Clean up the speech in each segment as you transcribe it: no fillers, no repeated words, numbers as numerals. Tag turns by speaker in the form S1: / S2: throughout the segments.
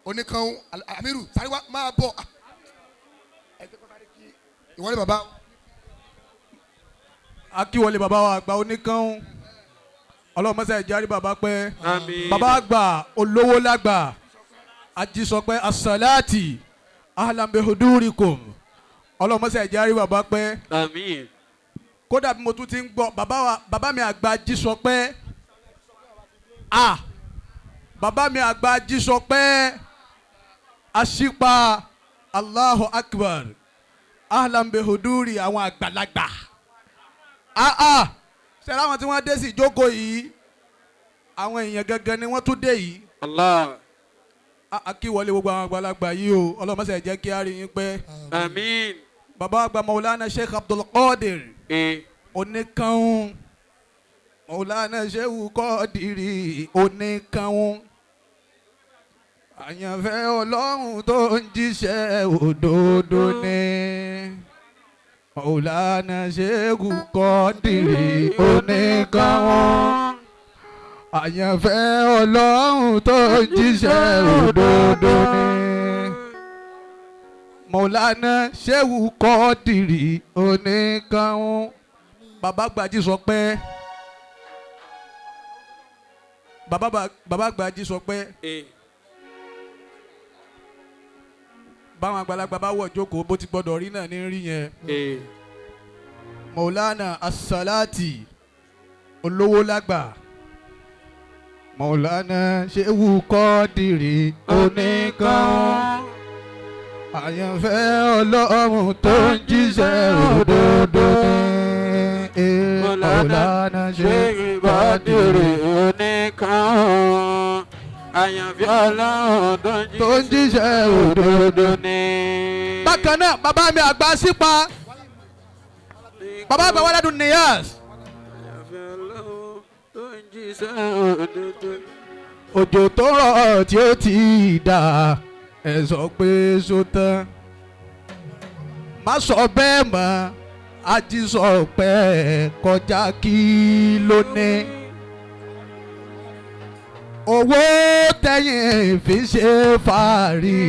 S1: Oníkan Amiru sáré wá máa bọ̀. Ẹ jẹ́ kó sáré kí ìwọlé bàbá.
S2: Akíwọlé bàbá wa àgbà oníkan, ọlọ́mọṣẹ́ ìjárí bàbá pẹ́.
S3: Àmín.
S2: Bàbá àgbà olówó lágbà ajísọpẹ́ asalaati ahlan bihudurikum, ọlọ́mọṣẹ́ ìjárí bàbá pẹ́.
S3: Àmín.
S2: Kódà bí mo tún ti ń gbọ́ bàbá wa, bàbá mi àgbà ajísọpẹ́, ah, bàbá mi àgbà ajísọpẹ́ aṣípa, Allahu akbar, ahlan bihuduri àwọn àgbàlagbà. Ah ah, ṣẹlẹ àwọn tí wọ́n dé sí ìjókòó yìí, àwọn èèyàn gangan ni wọ́n tún dé yìí.
S3: Allah.
S2: Akíwọlé gbogbo àwọn àgbàlagbà yìí o, ọlọ́mọṣẹ́ jẹ́ kí á rí yín pẹ́.
S3: Àmín.
S2: Bàbá àgbà Maulana Sheikh Abdul Qadir Oníkanun, Maulana Sheikh Qadiri Oníkanun, àyànfẹ́ Ọlọ́run tó ń jíṣẹ́ òdodo ní Maulana Sheikh Qadiri Oníkanun, àyànfẹ́ Ọlọ́run tó ń jíṣẹ́ òdodo ní Maulana Sheikh Qadiri Oníkanun. Bàbá Gbají sọ pé bàbá Gbají sọ pé báwọn àgbàlagbà bá wọ̀ jókòó, bó ti gbọ́dọ̀ rí náà ní rí yẹn. Maulana Asalati olówó lágbà, Maulana Sheikh Qadiri Oníkan, àyànfẹ́ Ọlọ́run tó ń jíṣẹ́ òdodo ní Maulana Sheikh Qadiri
S3: Oníkan, àyànfẹ́ Ọlọ́run
S2: tó ń jíṣẹ́ òdodo.
S3: ní.
S2: Bákan náà, bàbá mi àgbà sípa, bàbá àgbà Wàládùn Niyas.
S3: Àyànfẹ́ Ọlọ́run tó ń jíṣẹ́ òdodo.
S2: Òjò tó rọ̀ tí ó ti dà, ẹ sọ pé só tán, má sọ bẹ́ẹ̀ mọ́, ají sọ pé kọjá kí ló ní owó tẹ̀yìn fi ṣe fàárì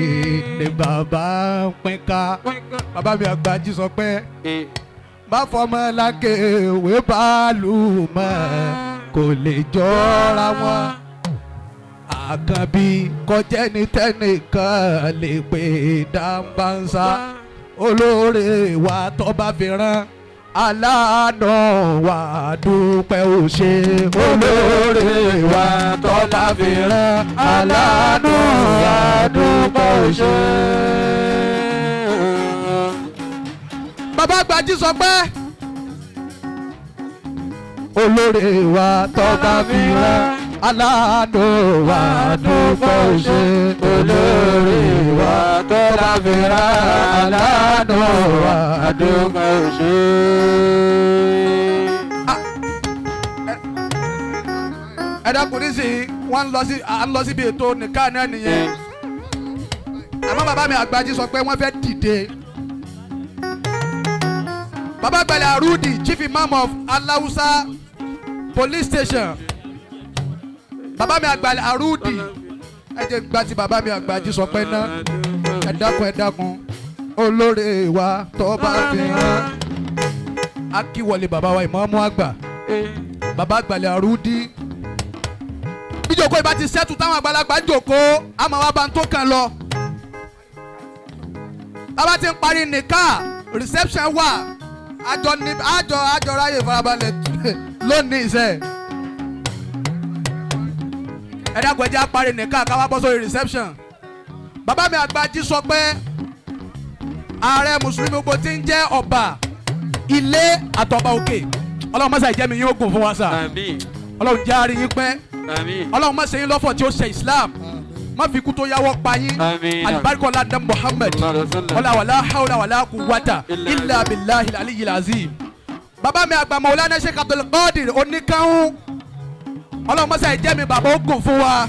S2: ni bàbá ń pín ká. Bàbá mi àgbà jí sọ pé bá fọmọ lákè ìwé báàlù mọ́, kò lè jọra wọn. Àkànbí kọjá ní tẹnìkan lè pè dáńbánsá, olóore wa tó bá fi rán aláàánú wa, dúpẹ́ ò ṣe. Olóore wa tó bá fi rán aláàánú wa, dúpẹ́ ò ṣe. Bàbá àgbàjì sọ pé olóore wa tó bá fi rán aláàánú wa, dúpẹ́ ò ṣe. Olóore wa tó bá fi rán aláàánú wa,
S3: Dúpẹ́ ò ṣe.
S2: Ẹ dákun, nísìnyí wọ́n ń lọ sí, à ń lọ síbi ètò nìkan náà nìyẹn, àmọ́ bàbá mi àgbàjì sọ pé wọ́n fẹ́ dìde. Bàbá àgbàlẹ̀ Arudi, chief imam of Alausa police station, bàbá mi àgbàlẹ̀ Arudi, ẹ jẹ́ gba ti bàbá mi àgbàjì sọ pé ná. Ẹ dákun, ẹ dákun, olóore wa tó bá fi hàn. Akíwọlé bàbá wa ìmáàmù àgbà, bàbá àgbàlẹ̀ Arudi. Bí jòkó ìbá ti sẹ́tù táwọn àgbàlagbà ń jòkó, àmọ́ wa bá ń tó kàn lọ. Bàbá ti ń parí nìka, reception wà, àjọ ní àjọ ráyè farabalẹ̀ lónìí iṣẹ́. Ẹ dákun, ẹ jẹ́ á parí nìka ká wá bọ́ sórí reception. Bàbá mi àgbàjì sọ pé ààrẹ mùsùlùmí gbogbo ti ń jẹ́ ọba ilé àtọba òkè, Ọlọ́run mọ́sá ìjẹ́mi yín ó gùn fún wa sà.
S3: Àmín.
S2: Ọlọ́run jẹ́ àárín yín pẹ́.
S3: Àmín.
S2: Ọlọ́run má ṣe yín lọ́fọ̀ tí ó ṣe Islam, má fi ikú tó yáwọ́ pa yín.
S3: Àmín.
S2: Alibarika ọlá Muhammad.
S3: Sallallahu alaihi wasallam.
S2: Ọlá wàlá hawla wàlá quwwata
S3: Illa
S2: illa billahi aliyyil azim. Bàbá mi àgbà Maulana Sheikh Abdul Qadir Oníkanhún, Ọlọ́run mọ́sá ìjẹ́ mi bàbá ó gùn fún wa.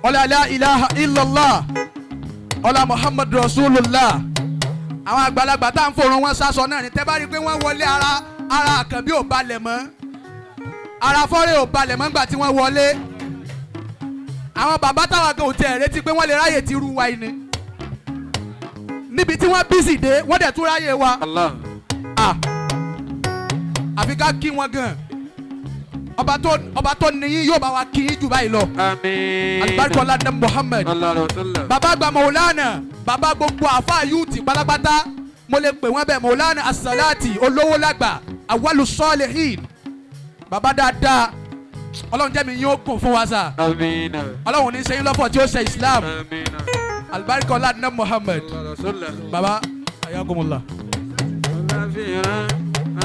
S2: Ọlá la ilaha illallah, ọlá Muhammad rasulullah. Àwọn àgbàlagbà tá à ń fòrùn wọn sásọ náà ni tẹ́ bá rí i pé wọ́n wọlé, ara Àkànbí ò balẹ̀ mọ́, ara fọ́rẹ́ ò balẹ̀ mọ́ ńgbà tí wọ́n wọlé. Àwọn bàbá táwa gan ò tiẹ̀ retí pé wọ́n lè ráyè ti rú wa yìí ni. Níbi tí wọ́n bísì dé, wọ́n dẹ̀ tún ráyè wa.
S3: Allah.
S2: Ah, àfi ká kí wọn gan. Ọba tó níyìn yóò bá wa kí yín jù báyìí lọ.
S3: Àmín.
S2: Alibarikola ní Muhammad.
S3: Sallallahu alaihi wasallam.
S2: Bàbá àgbà Maulana, bàbá gbogbo àfa yúùtì pátápátá, mo lè pè wọ́n bẹ́ẹ̀ Maulana Asalati olówó lágbà awalu salihin. Bàbá dáadáa, Ọlọ́run jẹ́ mi yín ó kún fún wa sà.
S3: Àmín.
S2: Ọlọ́run ní sẹ́yìn lọ́fọ̀ tí ó ṣe Islam.
S3: Àmín.
S2: Alibarikola ní Muhammad.
S3: Sallallahu alaihi wasallam.
S2: Bàbá ayakumullah.
S3: Ọláfíà.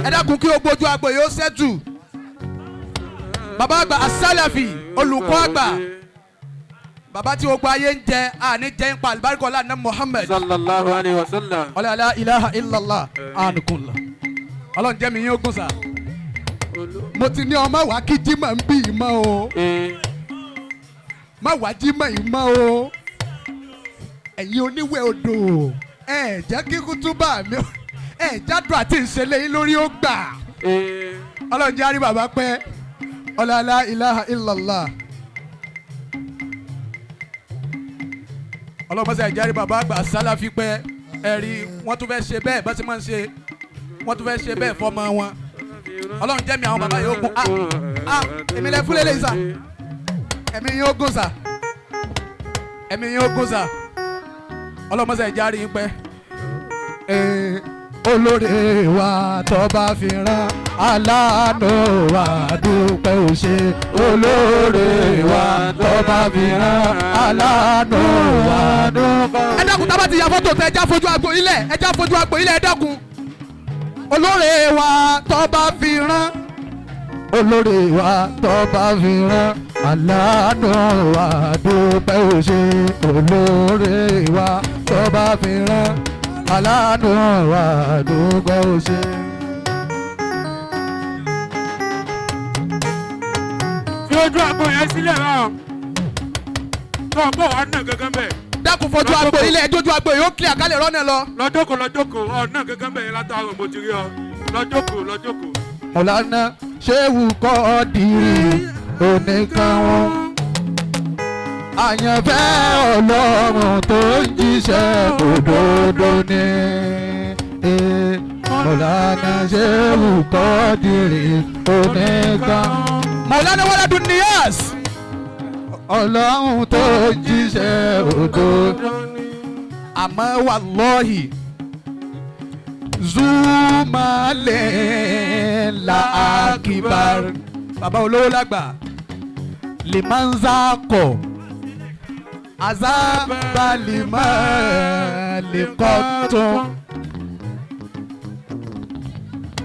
S2: Ẹ dákun kí o gbójú agbo yóò ṣẹ́tù. Bàbá àgbà Asalafi olùkọ́ àgbà, bàbá tí gbogbo ayé ń jẹ àní jẹ́ ń pa alibarikola ní Muhammad.
S3: Sallallahu alaihi wasallam.
S2: Ọlọ́run la ilaha illallah anukunla. Ọlọ́run jẹ́ mi yín ogun sà. Mo ti ní ọmọ wa kí Jímọ̀ ń bí ìmọ̀ o. Má wá Jímọ̀ ìmọ̀ o. Ẹ̀yin oníwẹ̀ odò. Ẹ jẹ́ kí kútúbà mi. Ẹ jádùn àti ìṣẹ̀lẹ̀ yín lórí ó gbà. Ọlọ́run jẹ́ àrí bàbá pẹ́. Ọlọ́run la ilaha illallah. Ọlọ́run mọ́sá ìjẹ́ àrí bàbá àgbà sálàfí pẹ́. Ẹ̀rí wọ́n tún fẹ́ ṣe bẹ́ẹ̀ bá ti máa ń ṣe. Wọ́n tún fẹ́ ṣe bẹ́ẹ̀ fọmọ wọn. Ọlọ́run jẹ́ mi àwọn bàbá yóò gùn. Ah èmi lẹ fúlẹ̀ lẹ́yìn sà. Ẹ̀mí yóò gùn sà. Ẹ̀mí yóò gùn sà. Ọlọ́run mọ́sá ìjẹ́ àrí yín pẹ́. Olórí wa tó bá fi rán aláàánú wa dúpẹ́ ò ṣe. Olórí wa tó bá fi rán aláàánú wa dúpẹ́. Ẹ dákun tá a bá ti ya fọ́tò tẹ ẹ já fojú agbo ilẹ̀ ẹ já fojú agbo ilẹ̀ ẹ dákun. Olórí wa tó bá fi rán olórí wa tó bá fi rán aláàánú wa dúpẹ́ ò ṣe. Olórí wa tó bá fi rán aláàánú wa dúpẹ́ ò ṣe.
S3: Fi ojú àgbo yẹn sílẹ̀ náà. Tó o bọ̀ wá nà gángan bẹ́ẹ̀.
S2: Dákun fojú agbo ilẹ̀ jójú agbo yóò kílẹ̀ àkálẹ̀ rọ́nà lọ.
S3: Lọ́jọ́kọ̀ lọ́jọ́kọ̀ ọ̀nà gángan bẹ́ẹ̀ látàrọ̀ mo ti rí ọ. Lọ́jọ́kọ̀ lọ́jọ́kọ̀.
S2: Mọ̀lánà ṣéwù kọ́ dìrì oníkanwọ́n. Àyànfẹ́ Ọlọ́run tó ń jíṣẹ́ òdodo ni. Mọ̀lánà ṣéwù kọ́ dìrì oníkanwọ́n. Mọ̀lánà Waladun Niyas. Ọlọ́run tó ń jíṣẹ́ òdodo. Àmọ́ wàlọ́hì. Zumale la akibar. Bàbá olówó lágbà. Limanza kọ̀. Azabalima likọ̀tún.